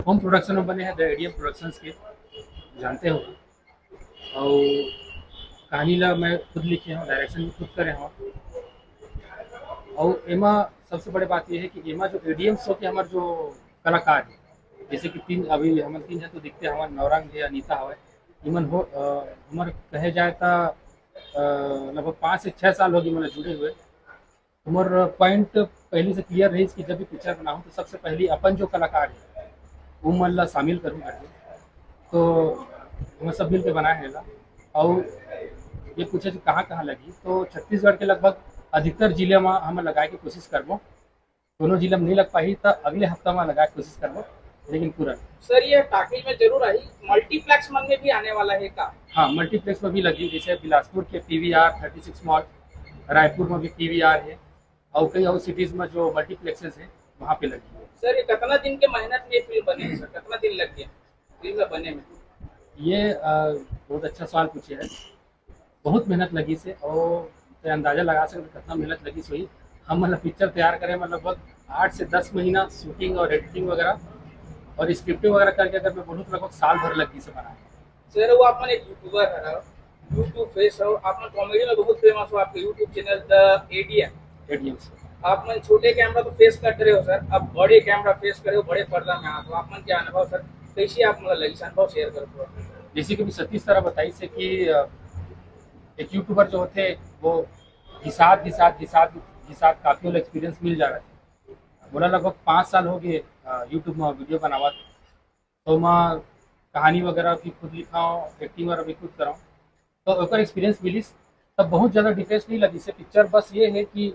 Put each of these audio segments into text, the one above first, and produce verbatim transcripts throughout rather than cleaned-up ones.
Home production में बने हैं, द एडीएम प्रोडक्शंस के, जानते हो। और कहानी ला मैं खुद लिखे हूँ, डायरेक्शन भी खुद करे हूँ। और एमा सबसे बड़ी बात यह है कि एमा जो एडीएम शो के हमारे जो कलाकार हैं, जैसे कि तीन, अभी हम तीन जन तो दिखते हैं, हमारे नौरंग है, अनीता हवे, इमन हो, अ, हमारे कहे जाए तो, अ, लगभग पाँच से छः साल हो गए मतलब जुड़े हुए। हमार पॉइंट पहले से क्लियर रही कि जब भी पिक्चर बनाऊँ तो सबसे पहले अपन जो कलाकार है वो मन ला शामिल करूँ करके। तो हम सब मिल के बनाए हैं ला। और ये पूछे कि कहाँ कहाँ लगी, तो छत्तीसगढ़ के लगभग अधिकतर जिले में हम लगाए के कोशिश करबो। दोनों जिले में नहीं लग पाही तो अगले हफ्ता में लगाए के कोशिश करबो, लेकिन पूरा। सर, ये टाकीज में जरूर आई, मल्टीप्लेक्स मन में भी आने वाला है का? हाँ, मल्टीप्लेक्स में भी लगी, जैसे बिलासपुर के PVR thirty six mall, Raipur में भी पीवीआर है और कई और सिटीज में जो मल्टीप्लेक्सेस है वहाँ पे लगी है। सर, ये कितना दिन के मेहनत में फिल्म बने है सर? कितना दिन लग गया फिल्म बने में? ये अ, बहुत अच्छा सवाल पूछे है। बहुत मेहनत लगी से और ते अंदाजा लगा सकते कितना मेहनत लगी सोई। हम मतलब पिक्चर तैयार करे मतलब लगभग आठ से दस महीना शूटिंग और एडिटिंग वगैरह और स्क्रिप्टिंग वगैरह करके अगर मैं बोलूँ तो लगभग साल भर लगी से बनाए। सर, वो आप मन एक यूट्यूबर है, यूट्यूब फेस हो, आप मन कॉमेडी में बहुत फेमस हो, आपके YouTube channel the ADM. ADM से आप मन छोटे कैमरा तो फेस कर रहे हो सर, अब बड़े कैमरा फेस करे हो, बड़े पर्दा में आ, तो आप मन क्या अनुभव सर, कैसे आप मतलब लगी अनुभव शेयर करो थोड़ा? जैसे कि अभी सतीश सर बताई से कि अ, एक यूट्यूबर जो होते वो घिसात घिसात घिसात घिसात काफी वाला एक्सपीरियंस मिल जा रहा है। बोला लगभग पाँच साल हो गए यूट्यूब में वीडियो बनावत, तो मैं कहानी वगैरह भी खुद लिखाऊँ, एक्टिंग वगैरह भी खुद कराऊँ। तो ओकर एक्सपीरियंस मिलिस, तब बहुत ज़्यादा डिफरेंस नहीं लगी से पिक्चर। बस ये है कि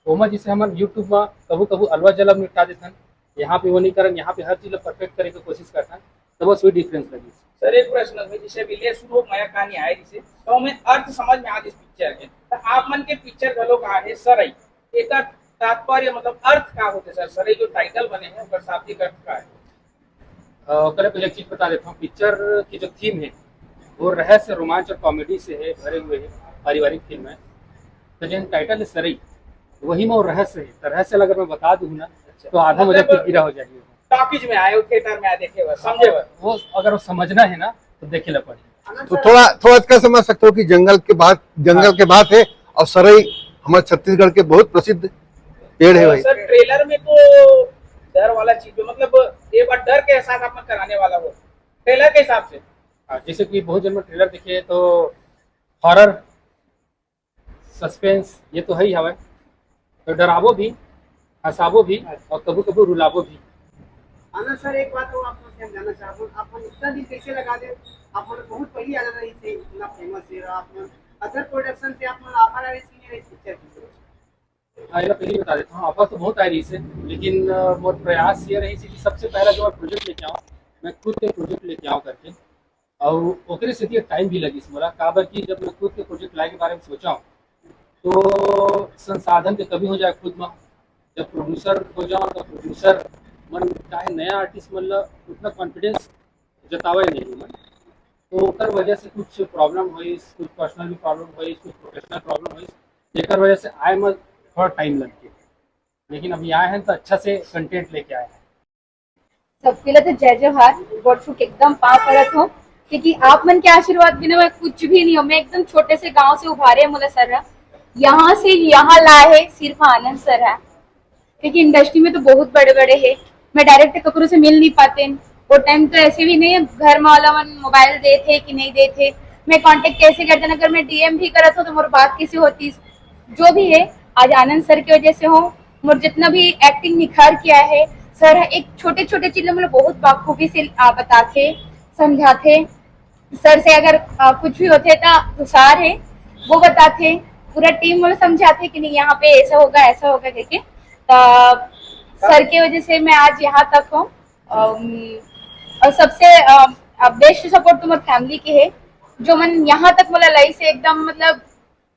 ओमा जैसे हमन यूट्यूब में कभू कभू अलवा जलम निपटा देथन, यहाँ पे वो नहीं करन, यहाँ पे हर चीज़ ला परफेक्ट करे के कोशिश करथन, तो बस वही डिफरेंस लगी। सर, एक प्रश्न है, जैसे अभी ले शुरू मया कहानी आए जैसे, तो हमें अर्थ समझ में आ जिस पिक्चर के, तो आप मन के पिक्चर घलो का है सर आई, एक तात्पर्य मतलब अर्थ का होते सर? सर, ये जो टाइटल बने हैं ओकर शाब्दिक अर्थ का है? अ, ओकरे पहले एक चीज बता देता हूँ, पिक्चर की जो थीम है वो रहस्य, रोमांच और कॉमेडी से है भरे हुए है, पारिवारिक फिल्म है। तो जिन टाइटल है सरई, वही में वो रहस्य है। तो रहस्य अगर मैं बता दूँ ना तो आधा मजा मतलब फिर गिरा हो जाएगी। टॉकीज में आए हो, थिएटर में आए देखे हुए समझे हुए? वो अगर वो समझना है ना तो देखे ला पड़े। तो थोड़ा थोड़ा इसका समझ सकते हो कि जंगल के बात जंगल के बात है और सरई हमारे छत्तीसगढ़ के बहुत प्रसिद्ध पेड़ है भाई। सर, ट्रेलर में तो डर वाला चीज है, मतलब एक बार डर के एहसास आप में कराने वाला हो ट्रेलर के हिसाब से। हाँ, जैसे कि बहुत जन में ट्रेलर देखे तो हॉरर, सस्पेंस ये तो है ही हवे, तो डराबो भी, हंसाबो भी और कभू कभू रुलाबो भी। आनंद सर, एक बात और आप लोग से हम जानना चाहते हैं, आप लोग इतना दिन कैसे लगा दे? आप लोग बहुत पहली आ रही से इतना फेमस है, आप लोग अदर प्रोडक्शन से आप लोग ऑफर आ रही है इस पिक्चर की? हाँ, ये पहले बता देता हूँ, ऑफर तो बहुत आ रही से, लेकिन अ, मोर प्रयास ये रही से कि सबसे पहला जो प्रोजेक्ट लेके आऊँ, मैं खुद के प्रोजेक्ट लेके आऊँ करके। और ओकरे से ये टाइम भी लगी मोला, काबर कि जब मैं खुद के प्रोजेक्ट लाए के बारे में सोचा हूँ तो संसाधन के कमी हो जाए खुद में। जब प्रोड्यूसर हो जाओ तो प्रोड्यूसर मन चाहे नया आर्टिस्ट मन ला उतना कॉन्फिडेंस जतावे नहीं मन, तो ओकर वजह से कुछ प्रॉब्लम होइस, कुछ पर्सनल भी प्रॉब्लम होइस, कुछ प्रोफेशनल प्रॉब्लम होइस, जेकर वजह से आए में थोड़ा टाइम लग गया। लेकिन अभी आए हैं तो अच्छा से कंटेंट लेके आए हैं। सबके लिए तो जय जोहार। गोठ छू के एकदम पाँव पड़त हो, क्योंकि आप मन के आशीर्वाद बिना मैं कुछ भी नहीं हूँ। मैं एकदम छोटे से गांव से उभारे है मोला सर है, यहाँ से यहाँ लाए है सिर्फ आनंद सर है, क्योंकि इंडस्ट्री में तो बहुत बड़े बड़े है। मैं डायरेक्ट ककरो से मिल नहीं पाते, वो टाइम तो ऐसे भी नहीं है घर में वाला मन मोबाइल देते कि नहीं देते, मैं कांटेक्ट कैसे करते, अगर मैं डीएम भी करत हूँ तो मोर बात कैसे होती, जो भी है। आज आनंद सर की वजह से हो, मोर जितना भी एक्टिंग निखार किया है सर, एक छोटे छोटे चीज मतलब बहुत बाखूबी से आ, बताते, समझाते। सर से अगर आ, कुछ भी होते तो तुषार है, वो बताते, पूरा टीम मतलब समझाते कि नहीं यहाँ पे ऐसा होगा, ऐसा होगा करके। तो सर की वजह से मैं आज यहाँ तक हूँ। अम, और सबसे बेस्ट सपोर्ट तो मोर फैमिली के है, जो मन यहाँ तक मोला लाई से एकदम मतलब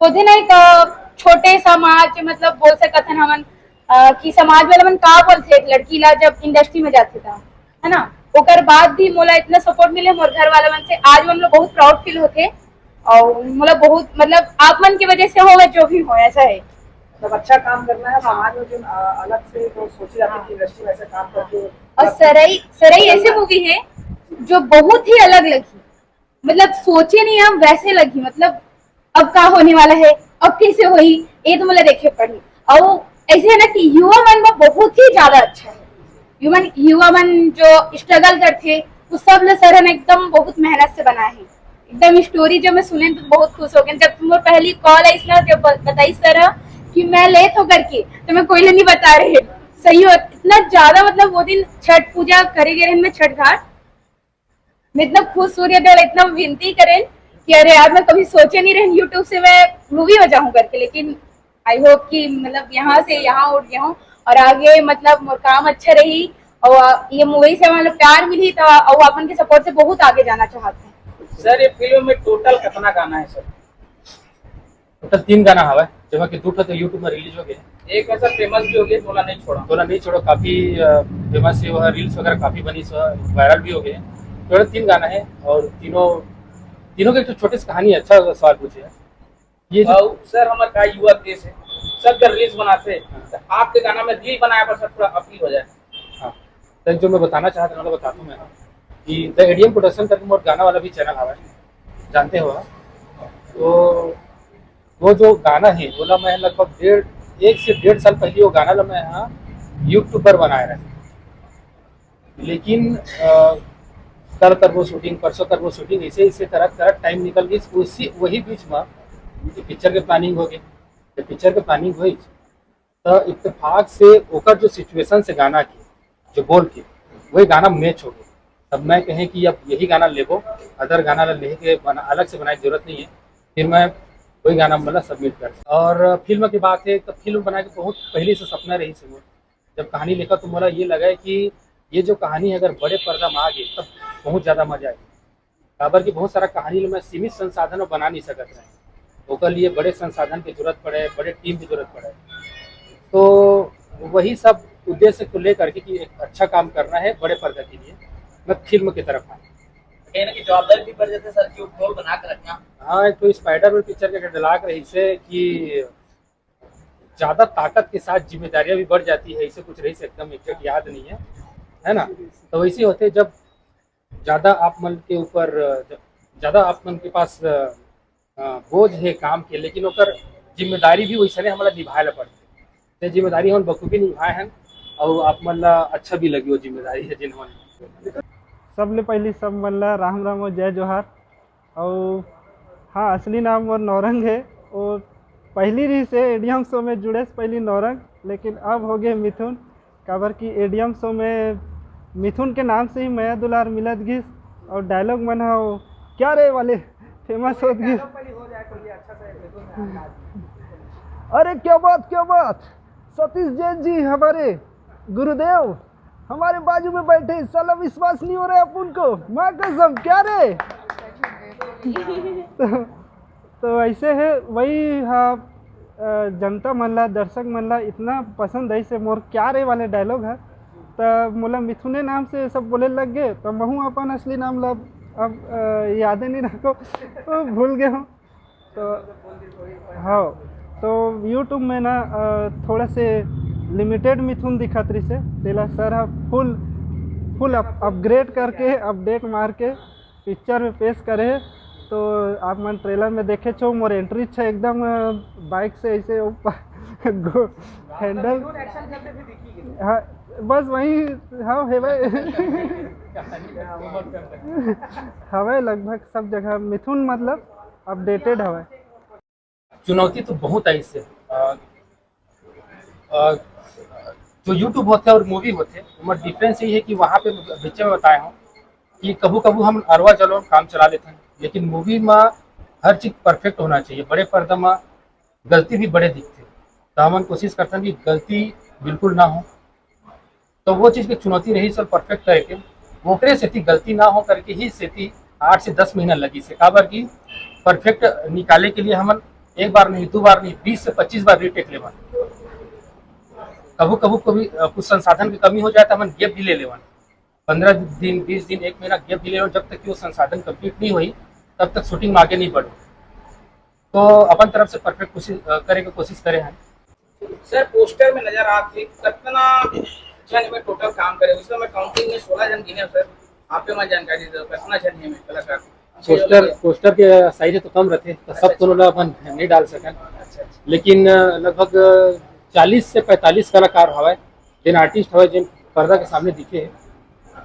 होथे ना एक अ, छोटे समाज मतलब बोल सकत हन हमन अ, कि समाज वाला मन का बोलथे एक लड़की ला जब इंडस्ट्री में जाथे त, है ना? ओकर बाद भी मोला इतना सपोर्ट मिले मोर घर वाला मन से, आज मन ला बहुत प्राउड फील होथे। और मोला बहुत मतलब आप मन की वजह से हो मैं जो भी हो ऐसा है। मतलब अच्छा काम करना है समाज में, जो अ, अलग से जो सोचे जाते हैं कि इंडस्ट्री में ऐसे काम करके और सरई सरई ऐसी मूवी है जो बहुत ही अलग लगी। मतलब सोचे नहीं हम, वैसे लगी। मतलब अब का होने वाला है, अब कैसे होई, ये तो मतलब देखे पड़ी। और ऐसे है ना कि युवा मन में बहुत ही ज्यादा अच्छा है। युवा मन युवा मन जो स्ट्रगल करते, वो सब ल सर हन एकदम बहुत मेहनत से बनाए हैं। एकदम स्टोरी जब मैं सुने तो बहुत खुश हो गए। जब तुम पहली कॉल आई ना, जब ब- बताई सर कि मैं लेट हो करके, तो मैं कोई नहीं बता रहे। सही हो, इतना ज्यादा, मतलब वो दिन छठ पूजा करे गए रहन मैं छठ घाट, मैं इतना खुश सूर्य देवल इतना विनती करें कि अरे यार, मैं कभी सोचे नहीं रहन यूट्यूब से मैं मूवी हो जाऊं करके, लेकिन आई होप कि मतलब यहाँ से यहाँ उठ गया हूँ और आगे मतलब मोर काम अच्छा रही और ये मूवी से मतलब प्यार मिली तो और अपन के सपोर्ट से बहुत आगे जाना चाहते हैं। सर, ये फिल्म में टोटल कितना गाना है सर? टोटल तीन गाना हवय, जेमा कि दू ठो तो YouTube में रिलीज हो गए। एक है सर फेमस भी हो गया, तोला नहीं छोड़ा। तोला नहीं छोड़ो काफी फेमस है, वह रील्स वगैरह काफी बनी, वायरल भी हो गए। टोटल तीन गाना है और तीनों तीनों के एक छोटे से कहानी, अच्छा सवाल पूछे हैं। ये जो और सर हमारे का युवा देश है, सब जब रील्स बनाते हैं तो आपके गाना में रील बनाए पर सर थोड़ा अपील हो जाए। हाँ, तो जो मैं बताना चाहता हूँ, बताता हूँ मैं कि द एडीएम प्रोडक्शन करके मोर गाना वाला भी चैनल हवा है, जानते हो आप? तो वो जो गाना है, ओला मैं लगभग डेढ़ एक से डेढ़ साल पहले वो गाना ला मैं यहाँ यूट्यूब पर बनाए रहे, लेकिन अ, कल करबो शूटिंग, परसों करबो शूटिंग, ऐसे ऐसे करत करत टाइम निकल गई। उसी वही बीच में पिक्चर के प्लानिंग हो गई। जब पिक्चर के प्लानिंग हुई तो इत्तेफाक से ओकर जो सिचुएशन से गाना की जो बोल के वही गाना मैच हो गया। तब मैं कहे कि अब यही गाना लेबो, अदर गाना ला लेके बना, अलग से बनाए की जरूरत नहीं है। फिर मैं वही गाना मतलब सबमिट कर। और फिल्म की बात है तो फिल्म बनाए के बहुत पहले से सपना रही से मोर। जब कहानी लिखा तो मोला ये लगा है कि ये जो कहानी है अगर बड़े पर्दा में आ गई तब बहुत ज्यादा मजा आए। काबर कि बहुत सारा कहानी ला मैं सीमित संसाधन में बना नहीं सकत रहे, ओकर लिए बड़े संसाधन की जरूरत पड़े, बड़े टीम की जरूरत पड़े। तो वही सब उद्देश्य को लेकर के कि एक अच्छा काम करना है बड़े पर्दा के लिए, मैं फिल्म की तरफ आया। कहने की जवाबदारी भी बढ़ जाती है सर, कि वो रोल बना के रखना। हाँ, एक तो स्पाइडरमैन पिक्चर के डायलॉग रही से कि ज्यादा ताकत के साथ जिम्मेदारियां भी बढ़ जाती है, इसे कुछ रही से एकदम एग्जैक्ट याद नहीं है, है ना? तो वैसे होते जब ज्यादा आप मन के ऊपर, ज्यादा आप मन के पास अ, बोझ है काम के, लेकिन ओकर जिम्मेदारी भी वैसने हमला निभाए ला पड़थे। ते जिम्मेदारी हमन बखूबी निभाए हन और आप मन ला अच्छा भी लगी वो जिम्मेदारी है जिन हमन सबले पहली सब मन ला राम राम और जय जोहार। और हाँ, असली नाम मोर नौरंग है। और पहली रही से एडीएम शो में जुड़े से पहली नौरंग, लेकिन अब हो गए मिथुन, काबर कि एडीएम शो में मिथुन के नाम से ही मया दुलार मिलत गिस। और डायलॉग मन हो क्या रे वाले फेमस होत गिस। अरे क्या बात, क्या बात, सतीश जैन जी हमारे गुरुदेव हमारे बाजू में बैठे, साला विश्वास नहीं हो रहा है अपन को, माँ कसम, क्या रे? तो, तो ऐसे है वही हा, अ, जनता मन ला, दर्शक मन ला इतना पसंद है से मोर क्या रे वाले डायलॉग है। तो मोला मिथुने नाम से सब बोले लग गए, तो महू अपन असली नाम ला अब, अ, यादे नहीं रखो, तो भूल गए हूँ। तो हाँ, तो यूट्यूब में ना अ, थोड़ा से लिमिटेड मिथुन दिखत रहिसे, तेला सर ह फुल फुल अपग्रेड करके, अपडेट मार के पिक्चर में पेश करे। तो आप मन ट्रेलर में देखे छो मोर एंट्री छे एकदम अ, बाइक से ऐसे ऊपर हैंडल। हाँ, बस वही। हाँ, हेवय। हवय लगभग सब जगह मिथुन मतलब अपडेटेड हवय। चुनौती तो बहुत आई इससे। अ, अ, जो यूट्यूब होते हैं और मूवी होते हैं, उनमें डिफरेंस यही है कि वहाँ पे बीच में बताया हूँ कि कभू कभू हम अरवा जलो काम चला लेते हैं, लेकिन मूवी में हर चीज परफेक्ट होना चाहिए। बड़े पर्दा में गलती भी बड़े दिखते, तो हमन कोशिश करते हैं कि गलती बिल्कुल ना हो। तो वो चीज की चुनौती रही सर, परफेक्ट करके ओकरे सेती गलती ना हो करके ही सेती आठ से दस महीना लगी से, काबर की परफेक्ट निकाले के लिए हमन एक बार नहीं, दो बार नहीं, बीस से पच्चीस बार रीटेक लेवन। कभू कभू कभी अ, कुछ संसाधन की कमी हो जाए तो हमन गैप भी ले लेवन, पंद्रह दिन, बीस दिन, एक महीना गैप भी ले लेवन, जब तक कि वो संसाधन कंप्लीट नहीं हुई तब तक शूटिंग में आगे नहीं बढ़ो। तो अपन तरफ से परफेक्ट कोशिश अ, करे के कोशिश करे हैं। सर, पोस्टर में नजर आत हे, कतना झन में टोटल काम करे? उस समय काउंटिंग में सोलह झन गिने हो सर, आप मन जानकारी दो, कतना झन हे में कलाकार? पोस्टर, पोस्टर के साइज तो कम रथे, तो सब अच्छा, कोनो ला अपन नहीं डाल सकन। अच्छा, अच्छा। लेकिन, अ, लगभग चालीस से पैंतालीस कलाकार हवय, जेन आर्टिस्ट हवय, जेन पर्दा के सामने दिखे हे,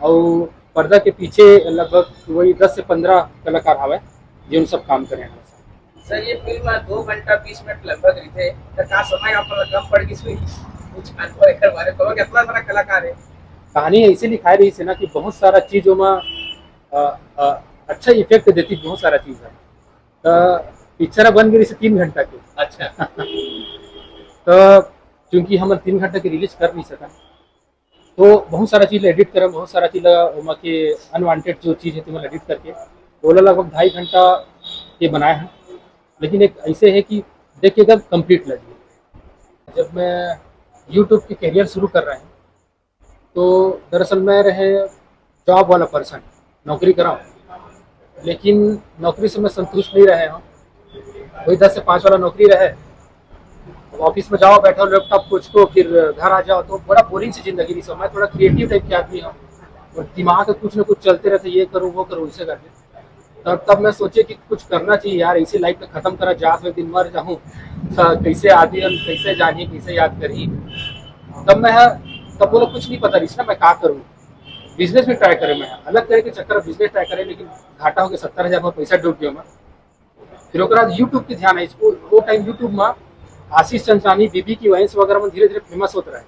अउ पर्दा के पीछे लगभग वही दस से पंद्रह कलाकार हवय, जेन सब काम करे हवय। सर, ये फिल्म दो घंटा बीस मिनट लगभग रहिथे, तो का समय आप मन ला कम पड़ गिस होही? कुछ अनुभव एकर बारे में, कितना सारा कलाकार है? कहानी ऐसे लिखाए रहिस हे ना कि बहुत सारा चीज ओमा, अ, अ, अच्छा इफेक्ट देती बहुत सारा चीज है। तो पिक्चर बन गई तीन घंटा के। अच्छा। तो चूंकि हम तीन घंटा के रिलीज कर नहीं सकन, तो बहुत सारा चीज एडिट करन, बहुत सारा चीज ला ओमा के अनवांटेड जो चीज है, तेमा एडिट करके ओला लगभग ढाई घंटा के बनाए हैं। लेकिन एक ऐसे है कि देख के एकदम कंप्लीट लगी। जब मैं यूट्यूब के करियर शुरू कर रहे हैं, तो दरअसल मैं रहे जॉब वाला पर्सन, नौकरी करा हूँ, लेकिन नौकरी से मैं संतुष्ट नहीं रहे हूँ। वही दस से पाँच वाला नौकरी रहे। अब ऑफिस में जाओ, बैठो, लैपटॉप को उचको, फिर घर आ जाओ, तो बड़ा बोरिंग सी जिंदगी रही। सब मैं थोड़ा क्रिएटिव टाइप के आदमी हूँ, और दिमाग में कुछ ना कुछ चलते रहते, ये करूँ, वो करूँ, इसे करके। तब तब मैं सोचे कि कुछ करना चाहिए यार, इसी लाइफ में खत्म करा, जा एक दिन मर जाऊँ, तो कैसे आदमी हम कैसे जानिए, कैसे याद करी। तब मैं, तब बोला कुछ नहीं पता रही ना, मैं क्या करूँ। बिजनेस में ट्राई करे, मैं अलग तरह के चक्कर, बिजनेस ट्राई करे, लेकिन घाटा होके सत्तर हजार में पैसा डूब गया मैं। फिर ओकर बाद यूट्यूब के ध्यान है, वो, वो टाइम यूट्यूब में आशीष चंचलानी, बीबी की वॉइस वगैरह में धीरे धीरे फेमस होत रहे।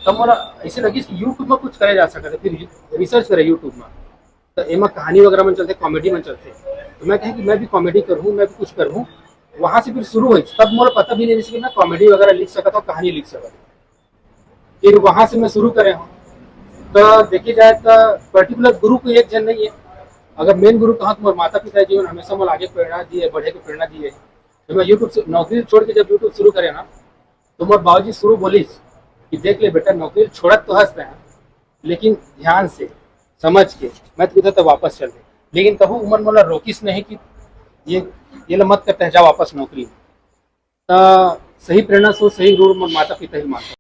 तब मोला ऐसे लगी कि यूट्यूब में कुछ करे जा सकता है। फिर रिसर्च करे यूट्यूब में, तो एमा कहानी वगैरह मन चलते, कॉमेडी मन चलते। तो मैं कहे कि मैं भी कॉमेडी करूँ, मैं भी कुछ करूँ। वहाँ से फिर शुरू हुई, तब मोला पता भी नहीं रही कि मैं कॉमेडी वगैरह लिख सकता हूँ, कहानी लिख सकता हूँ। फिर वहाँ से मैं शुरू करे हूँ। तो देखी जाए तो पर्टिकुलर गुरु कोई एक जन नहीं है। अगर मेन गुरु कहा तो मोर माता पिता है, जीवन हमेशा मोला आगे प्रेरणा दिए, बढ़े के प्रेरणा दिए। तो मैं यूट्यूब से नौकरी छोड़ के जब यूट्यूब शुरू करे ना, तो मोर बाबूजी शुरू बोलिस कि देख ले बेटा, नौकरी छोड़त तो हस तैं, लेकिन ध्यान से, समझ के, मैं तो कहता वापस चल दे। लेकिन कभू उमन मोला रोकिस नहीं कि ये, ये ला मत कर, तैं जा वापस नौकरी। त सही प्रेरणा से सही गुरु मोर माता पिता ही मानता।